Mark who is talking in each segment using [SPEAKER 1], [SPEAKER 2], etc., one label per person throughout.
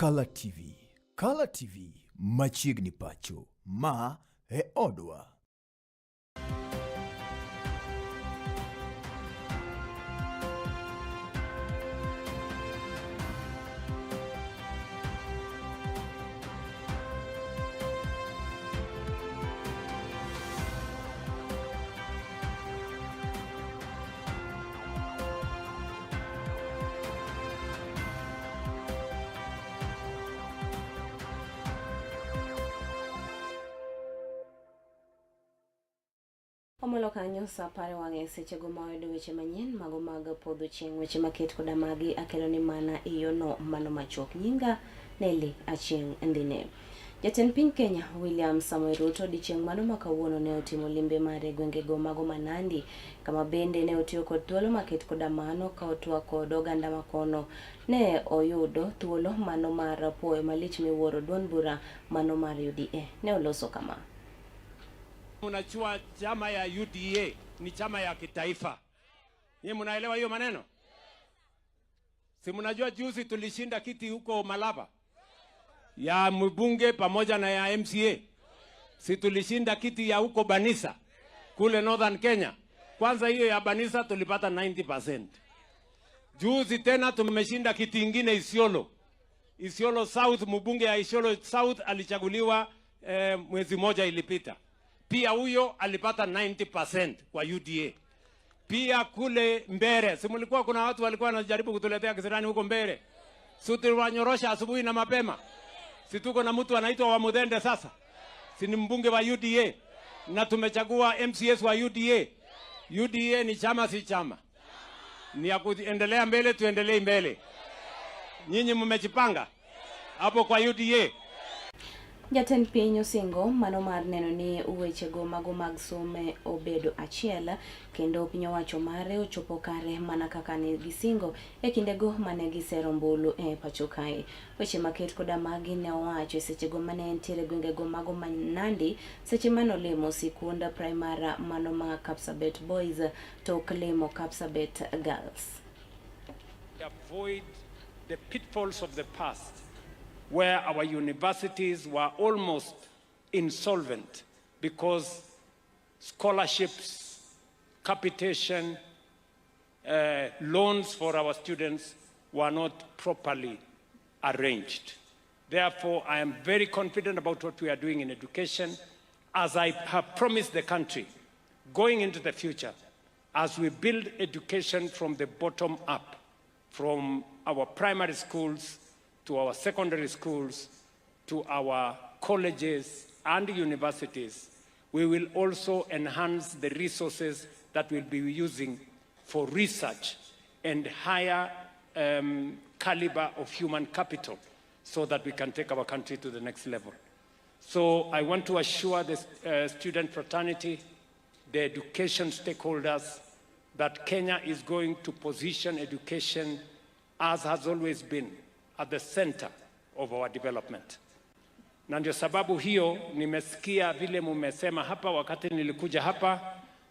[SPEAKER 1] Kala TV. Kala TV machiegni pacho. Ma e odwa.
[SPEAKER 2] Omolo kanyo sa apar e wang'e sechego ma wayudo weche manyien mago mag podho chieng' weche maket koda magi akelo ni mana e yono mano machuok nyinga Nelly Achieng' Ndine. Jatend piny Kenya William Samoei Ruto odiechieng' mano ma kawuono ne otimo limbe mare e gwengego mago ma Nandi kama bende ne otiyo kod thuolo maket koda mano ka otwak kod oganda makono ne oyudo thuolo mano mar puoyo malich miwuoro duond bura mano mar UDA. Ne oloso kama.
[SPEAKER 3] Unajua chama ya UDA ni chama ya kitaifa. Nyinyi mnaelewa hiyo maneno? Si mnajua juzi tulishinda kiti huko Malaba ya mbunge pamoja na ya MCA. Si tulishinda kiti ya huko Banisa kule Northern Kenya. Kwanza hiyo ya Banisa tulipata 90%. Juzi tena tumeshinda kiti ingine Isiolo. Isiolo South, mbunge ya Isiolo South alichaguliwa mwezi moja ilipita. Pia huyo alipata 90% kwa UDA. Pia kule Mbere, si mlikuwa kuna watu walikuwa wanajaribu kutuletea kisirani huko Mbere. Si tuliwanyorosha asubuhi na mapema. Si tuko na mtu anaitwa Wamudhende sasa. Si ni mbunge wa UDA na tumechagua MCS wa UDA. UDA ni chama si chama? Ni ya kuendelea mbele, tuendelee mbele. Nyinyi mmejipanga hapo kwa UDA?
[SPEAKER 2] Jatend piny osingo mano mar neno ni wechego mago mag some obedo achiel kendo piny owacho mare ochopo kare mana kaka ne gisingo e kindego mane gisero ombulu e pacho kae. Weche maket koda magi ne owacho e sechego mane entiere gwengego mago ma Nandi seche mane olimo sikund primar mano ma Kapsabet Boys tok limo Kapsabet Girls.
[SPEAKER 3] Avoid the pitfalls of the past where our universities were almost insolvent because scholarships, capitation, loans for our students were not properly arranged. Therefore, I am very confident about what we are doing in education. As I have promised the country, going into the future, as we build education from the bottom up, from our primary schools to our secondary schools, to our colleges and universities, we will also enhance the resources that we'll be using for research and higher caliber of human capital so that we can take our country to the next level. So I want to assure the student fraternity, the education stakeholders, that Kenya is going to position education, as has always been, at the center of our development. Na ndio sababu hiyo nimesikia vile mumesema hapa. Wakati nilikuja hapa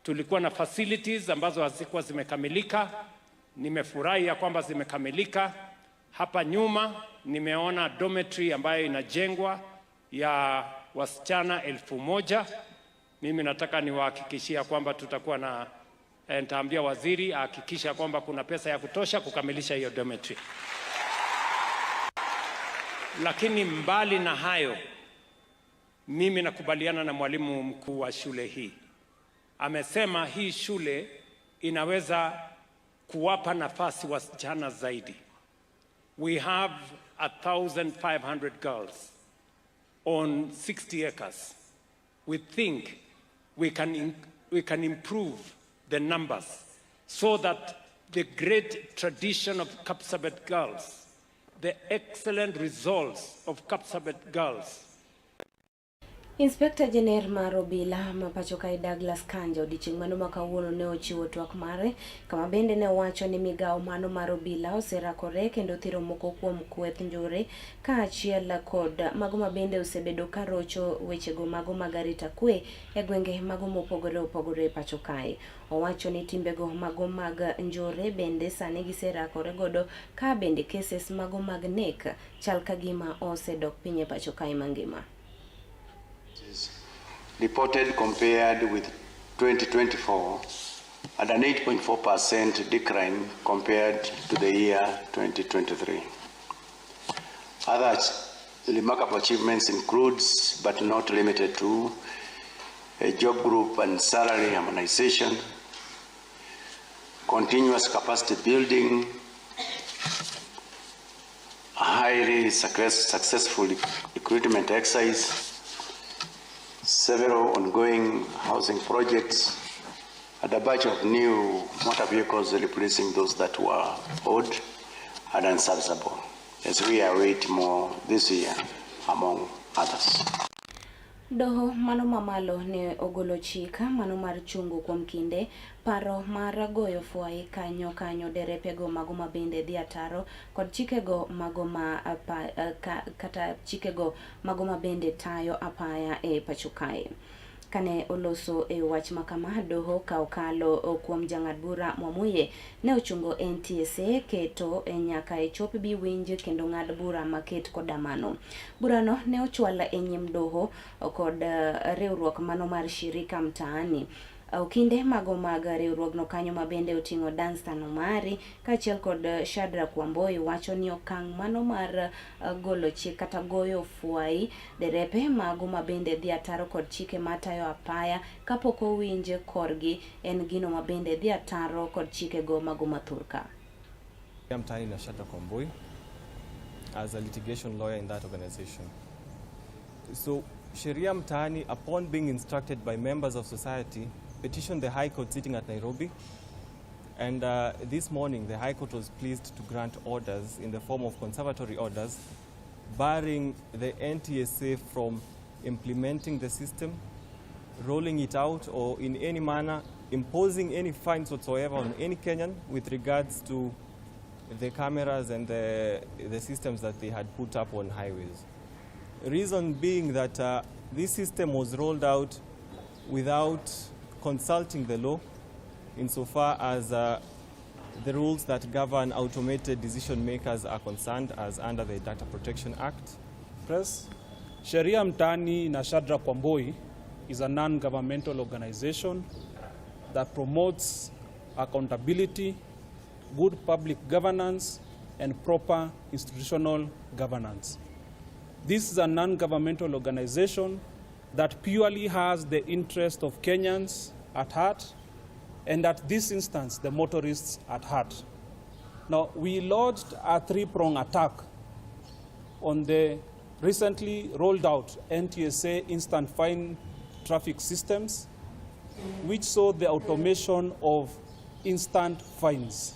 [SPEAKER 3] tulikuwa na facilities ambazo hazikuwa zimekamilika. Nimefurahi ya kwamba zimekamilika. Hapa nyuma nimeona dormitory ambayo inajengwa ya wasichana 1000. Mimi nataka niwahakikishia kwamba tutakuwa na nitaambia waziri ahakikisha kwamba kuna pesa ya kutosha kukamilisha hiyo dormitory. Lakini mbali na hayo, mimi nakubaliana na mwalimu mkuu wa shule hii. Amesema hii shule inaweza kuwapa nafasi wasichana zaidi. We have 1,500 girls on 60 acres. We think we can improve the numbers so that the great tradition of Kapsabet girls, the excellent results of Kapsabet girls.
[SPEAKER 2] Inspekta Jener mar obila ma pacho kae Douglas Kanja odiochieng' mano ma kawuono ne ochiwo twak mare kama bende ne owacho ni migawo mano mar obila oserakore kendo thiro moko kuom kweth njore kaachiel kod mago ma bende osebedo ka rocho wechego mago mag arita kwe e gwenge mago mopogore opogore e pacho kae. Owacho ni timbego mago mag njore bende sani giserakore godo ka bende cases mago mag nek chal ka gima osedok piny e pacho kae mangima.
[SPEAKER 4] Reported compared with 2024 and an 8.4% decline compared to the year 2023. Other remarkable achievements includes, but not limited to, a job group and salary harmonization, continuous capacity building, a highly successful recruitment exercise, several ongoing housing projects, and a batch of new motor vehicles replacing those that were old and unserviceable, as we await more this year, among others.
[SPEAKER 2] Doho mano mamalo ne ogolo chik mano mar chungo kuom kinde paro mar goyo fwai kanyo kanyo derepego mago ma bende dhi ataro kod chikego mago ma apa, kata chikego mago ma bende tayo apaya e pacho kae. Kane oloso e wach makama, doho ka okalo kuom jang'ad bura Mwamuye ne ochungo NTSA keto e nyaka e chop bi winj kendo ng'ad bura maket koda mano. Burano ne ochwal e nyim doho kod riwruok mano mar Shirika Mtaani. Okinde mago mag riwruogno kanyo ma bende oting'o Danstan Omari kaachiel kod Shadrack Wamboi wacho ni okang' mano mar golo chik kata goyo fwai derepe mago ma bende dhi ataro kod chike matayo apaya kapok owinj korgi en gino ma bende dhi ataro kod chikego mago mathurka.
[SPEAKER 5] Mtaani na Shadrack Wamboi as a litigation lawyer in that organization. So Sheria Mtaani, upon being instructed by members of society, petitioned the High Court sitting at Nairobi. And this morning, the High Court was pleased to grant orders in the form of conservatory orders, barring the NTSA from implementing the system, rolling it out, or in any manner imposing any fines whatsoever on any Kenyan with regards to the cameras and the systems that they had put up on highways. Reason being that this system was rolled out without consulting the law insofar as the rules that govern automated decision makers are concerned as under the Data Protection Act.
[SPEAKER 6] Press. Sheria Mtaani na Shadrack Wamboi is a non-governmental organization that promotes accountability, good public governance, and proper institutional governance. This is a non-governmental organization that purely has the interest of Kenyans at heart, and at this instance, the motorists at heart. Now, we lodged a three-prong attack on the recently rolled out NTSA instant fine traffic systems, which saw the automation of instant fines.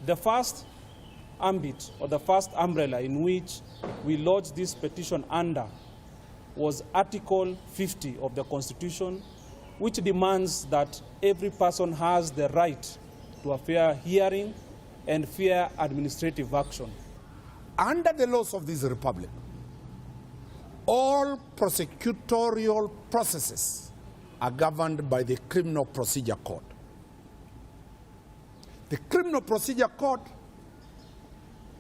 [SPEAKER 6] The first ambit, or the first umbrella in which we lodged this petition under, was Article 50 of the Constitution, which demands that every person has the right to a fair hearing and fair administrative action.
[SPEAKER 7] Under the laws of this republic, all prosecutorial processes are governed by the Criminal Procedure Code. The Criminal Procedure Code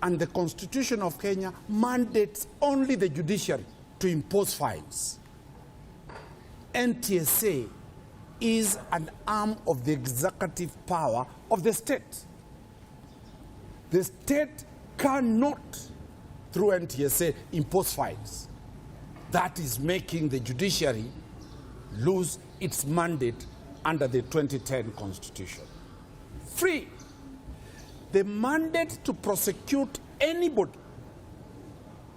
[SPEAKER 7] and the Constitution of Kenya mandates only the judiciary to impose fines. NTSA is an arm of the executive power of the state. The state cannot, through NTSA, impose fines. That is making the judiciary lose its mandate under the 2010 Constitution. 3, the mandate to prosecute anybody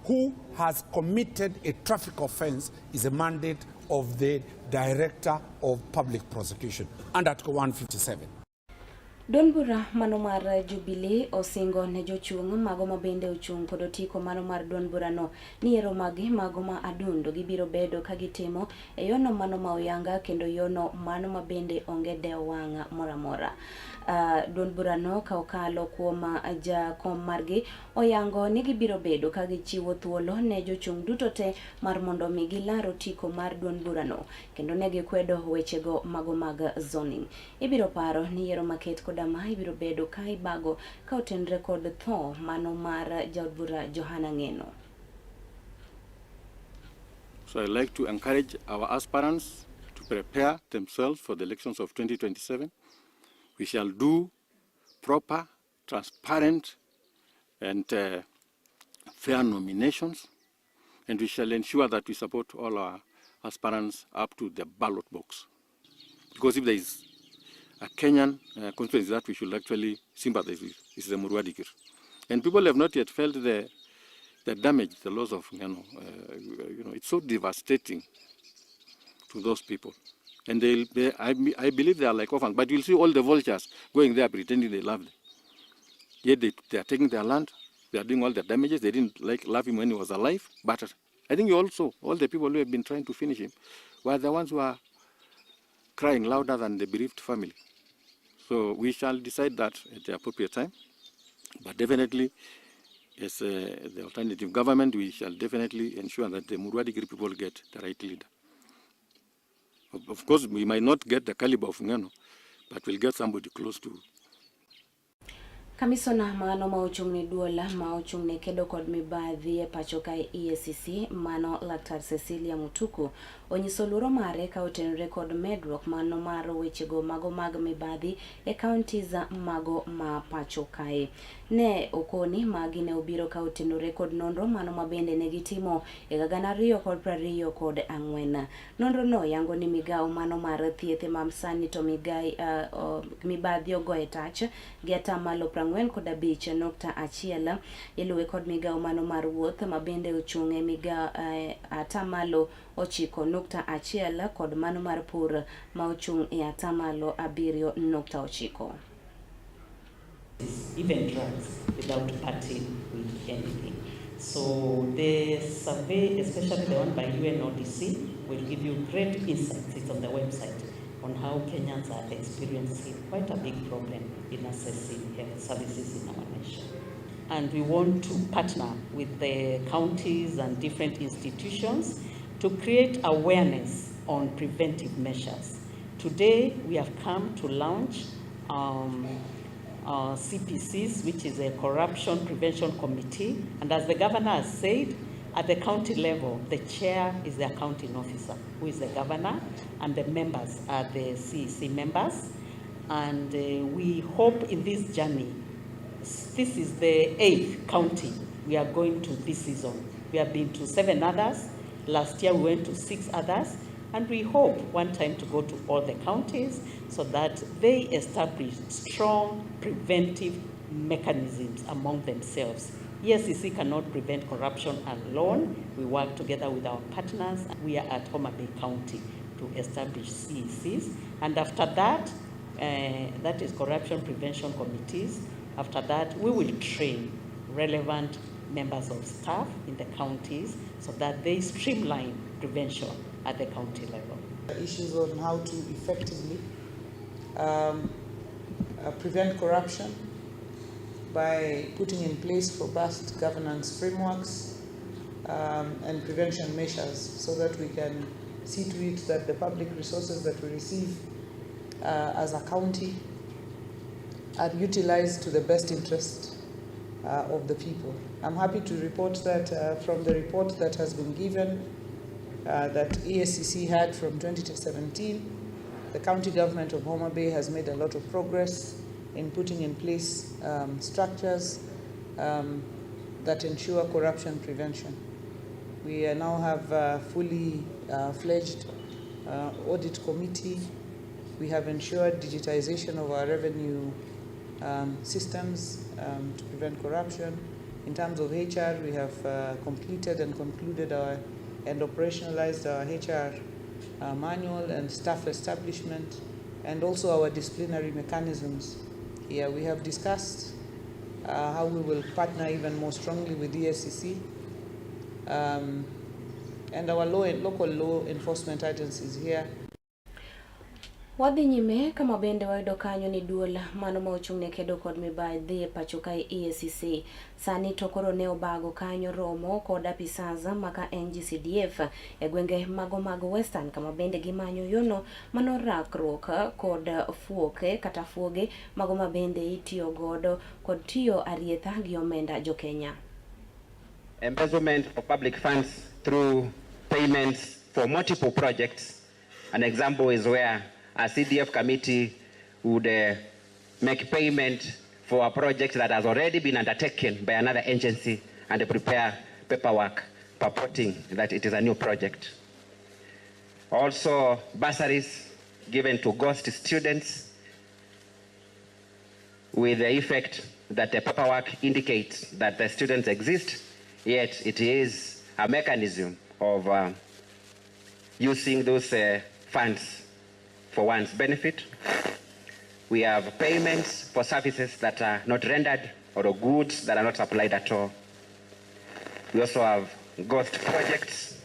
[SPEAKER 7] who has committed a traffic offense is a mandate of the Director of Public Prosecution under Article 157.
[SPEAKER 2] Duond bura mano mar Jubilee osingo ne jochung' mago ma bende ochung' kod otiko mano mar duond burano ni yiero magi mago ma adundo gibiro bedo ka gitimo e yono mano ma oyanga kendo yono mano ma bende onge dewo wang' moro amora. Duond burano ka okalo kuom jakom margi oyango ni gibiro bedo ka gichiwo thuolo ne jochung' duto te mar mondo mi gilar otiko mar duond burano kendo ne gikwedo wechego mago mag zoning. Ibiro paro ni yiero maket koda ma ibiro bedo ka ibago ka otenre kod tho mano mar jaod bura Johana Ng'eno.
[SPEAKER 8] So I like to encourage our aspirants to prepare themselves for the elections of 2027. We shall do proper, transparent, and fair nominations, and we shall ensure that we support all our aspirants up to the ballot box. Because if there is a Kenyan constituency that we should actually sympathize with, is the Murua Dikirr. And people have not yet felt the damage, the loss of Ng'eno. It's so devastating to those people. And I believe they are like orphans, but you'll see all the vultures going there pretending they love them. Yet they are taking their land, they are doing all the damages. They didn't love him when he was alive. But I think also, all the people who have been trying to finish him were the ones who are crying louder than the bereaved family. So we shall decide that at the appropriate time. But definitely, as the alternative government, we shall definitely ensure that the Murua Dikirr people get the right leader. Of course, we might not get the caliber of Ng'eno, but we'll get somebody close to.
[SPEAKER 2] Kamisona mano ma ochung' ne duol ma ochung' ne kedo kod mibadhi e pacho kae EACC mano Laktar Cecilia Mutuku onyiso luoro mare ka otenore kod medruok mano mar wechego mago mag mibadhi e counties mago ma pacho kae. Ne okoni magi ne obiro ka otenore kod nonro mano ma bende ne gitimo e higa 2024. Nonro no yango ni migawo mano mar thieth ma sani to mibadhi ogoye tach gi atamalo 45.1 iluwe kod migawo mano mar wuoth ma bende ochung' e migawo atamalo 9.1 kod mano mar pur ma ochung' e atamalo 7.9.
[SPEAKER 9] Even drugs without parting with anything. So the survey, especially the one by UNODC, will give you great insights. It's on the website on how Kenyans are experiencing quite a big problem in accessing health services in our nation. And we want to partner with the counties and different institutions to create awareness on preventive measures. Today, we have come to launch CPCs, which is a Corruption Prevention Committee. And as the governor has said, at the county level, the chair is the accounting officer, who is the governor, and the members are the CEC members. And we hope in this journey, this is the 8th county we are going to this season. We have been to 7 others. Last year we went to 6 others. And we hope one time to go to all the counties so that they establish strong preventive mechanisms among themselves. EACC cannot prevent corruption alone. We work together with our partners. We are at Homa Bay County to establish CECs. And after that, that is corruption prevention committees. After that, we will train relevant members of staff in the counties so that they streamline prevention at the county level.
[SPEAKER 10] Issues on how to effectively prevent corruption by putting in place robust governance frameworks and prevention measures so that we can see to it that the public resources that we receive as a county are utilized to the best interest of the people. I'm happy to report that from the report that has been given that EACC had from 2017, the county government of Homa Bay has made a lot of progress in putting in place structures that ensure corruption prevention. We now have a fully fledged audit committee. We have ensured digitization of our revenue systems to prevent corruption. In terms of HR, we have completed and concluded our and operationalized our HR manual and staff establishment, and also our disciplinary mechanisms here. We have discussed how we will partner even more strongly with the EACC and our local law enforcement agencies here.
[SPEAKER 2] Wadhi nyime kama bende wayudo kanyo ni duol mano ma ochung' ne kedo kod mibadhi e pacho kae EACC sani to koro ne obago kanyo romo kod apisas maka NGCDF e gwenge mago mag Western kama bende gimanyo yono mano rakruok kod fuoke kata fuoge mago ma bende itiyo godo kod tiyo arietha gi omenda jokenya.
[SPEAKER 11] Embezzlement of public funds through payments for multiple projects. An example is where a CDF committee would make payment for a project that has already been undertaken by another agency and prepare paperwork purporting that it is a new project. Also, bursaries given to ghost students with the effect that the paperwork indicates that the students exist, yet it is a mechanism of using those funds for one's benefit. We have payments for services that are not rendered or goods that are not supplied at all. We also have ghost projects,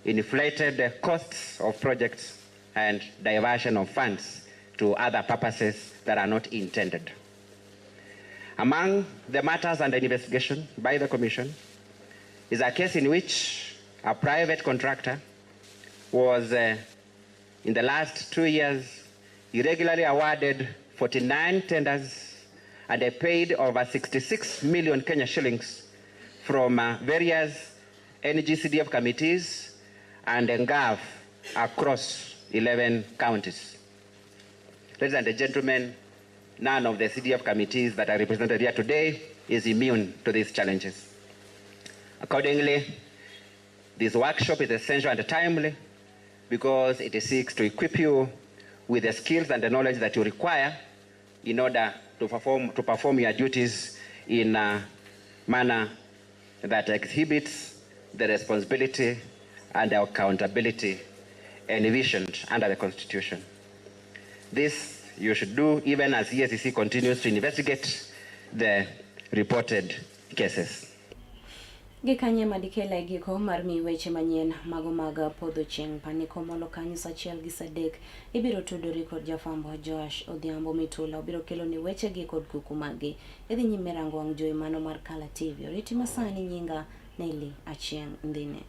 [SPEAKER 11] inflated costs of projects, and diversion of funds to other purposes that are not intended. Among the matters under investigation by the Commission is a case in which a private contractor was, in the last 2 years, irregularly awarded 49 tenders and they paid over 66 million Kenya shillings from various NGCDF committees and NGAV across 11 counties. Ladies and gentlemen, none of the CDF committees that are represented here today is immune to these challenges. Accordingly, this workshop is essential and timely because it seeks to equip you with the skills and the knowledge that you require in order to perform your duties in a manner that exhibits the responsibility and the accountability envisioned under the Constitution. This you should do even as EACC continues to investigate the reported cases.
[SPEAKER 2] Gikanye madikela e giko mar mi weche manyien mago mag podho chieng' paniko molo kanyo sa achiel gi sa adek ibiro tudori kod jafwambo Joash Odhiambo Mitula obiro kelo ni weche gi kod kuku maggi. Idhi nyime rango wang' jowi mano mar Kala TV. Oriti masani nyinga Nelly Achieng' Ndine.